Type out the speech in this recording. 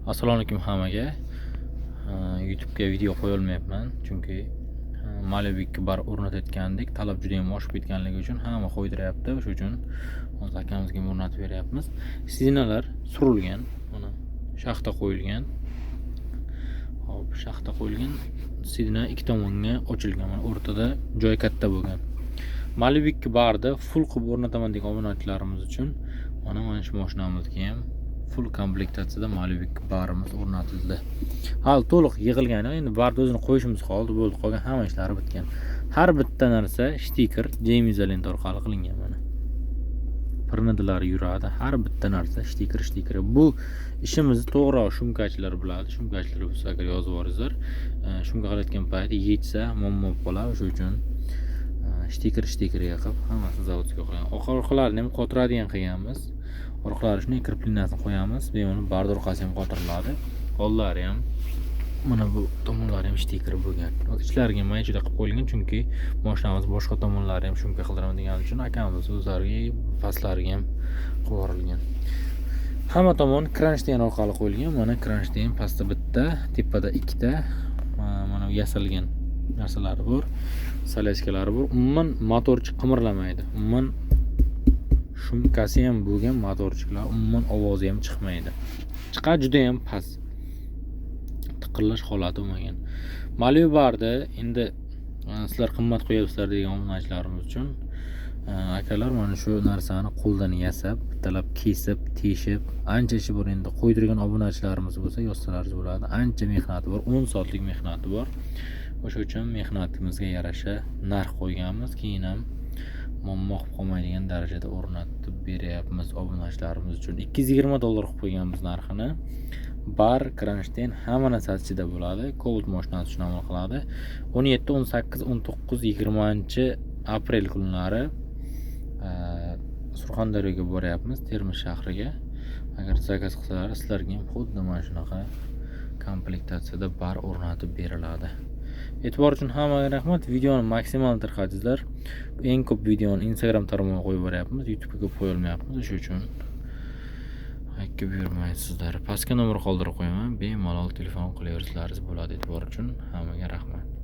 Assalomu alaykum hammaga. YouTube'ga video qo'yolmayapman, chunki Malibu 2 bar o'rnatayotgandik. Talab juda ham oshib ketganligi uchun hamma qo'ydiryapti. O'sha uchun hozir akamizga ham o'rnatib beryapmiz. Сиденья lar surilgan, mana shaxta qo'yilgan. Hop, shaxta qo'yilgan. Сиденья ikki tomonga ochilgan, mana o'rtada joy katta bo'lgan. Malibu 2 barda full qilib o'rnataman degan obunachilarimiz uchun mana shu mashinamizga ham full komplektatsiyada Malibu 2 barimiz o'rnatildi. Hali to'liq yig'ilgani, endi barni o'zini qo'yishimiz qoldi, bo'ldi, qolgan hamma ishlari bitgan. Har bitta narsa shtiker, jem izolenta orqali qilingan mana. Pirnidalari yuradi, har bitta narsa shtiker, shtiker. Bu ishimizni to'g'riroq шумка chilar biladi. Шумка chilar bo'lsa agar yozib yuboringlar. Шумка qilayotgan payti yechsa muammo bo'lib qoladi. O'sha uchun shtiker shtikerga qilib hammasi заводской qilgan. Orqalarini ham qotiradigan qilganmiz. Orqalari shunday крепления sini qo'yamiz. Bemalol barda orqasi ham qotiriladi. Oldilari ham, mana bu tomonlari ham shtiker bo'lgan. Ichlariga mayda qilib qo'yilgan, chunki mashinamiz boshqa tomonlari ham шумка qildiraman degani uchun akamiz o'zlariga pastlariga ham qilib yuborilgan. Hamma tomon кронштейн orqali qo'yilgan. Mana кронштейн pastda bitta, tepada ikkita, mana bu yasalgan narsalari bor, saleskalari bor. Umuman motorchik qimirlamaydi. Umuman шумка si ham bo'lgan motorchiklar, umuman ovozi ham chiqmaydi. Chiqadi juda ham past. Tiqirlash holati bo'lmagan. Malibu barda endi sizlar qimmat qo'yapsizlar degan obunachilarimiz uchun, akalar, mana shu narsani qo'ldan yasab, bittalab kesib, teshib, ancha ishi bor. Endi qo'ydirgan obunachilarimiz bo'lsa, yozsalaringiz bo'ladi. Ancha mehnati bor, 10 soatlik mehnati bor. O'sha uchun mehnatimizga yarasha narx qo'yganmiz. Keyin ham muammo qilib qolmaydigan darajada o'rnatib beryapmiz obunachilarimiz uchun. 220 dollar qilib qo'yganmiz narxini. Bar, кронштейн, hamma narsasi ichida bo'ladi. Cobalt mashinasi uchun amal qiladi. 17, 18, 19, 20 aprel kunlari Surxondaryoga boryapmiz, Termiz shahriga. Agar заказ qilsalar, sizlarga ham xuddi mana shunaqa komplektatsiyada bar o'rnatib beriladi. E'tibor uchun hammaga rahmat. Videoni maksimal tarqatinglar. Eng ko'p videoni Instagram tarmog'iga qo'yib boryapmiz, YouTubega ko'p qo'ya olmayapmiz. O'sha uchun aka buyurmaysizlar. Pastga nomer qoldirib qo'yaman. Bemalol telefon qilaversalaringiz bo'ladi. E'tibor uchun hammaga rahmat.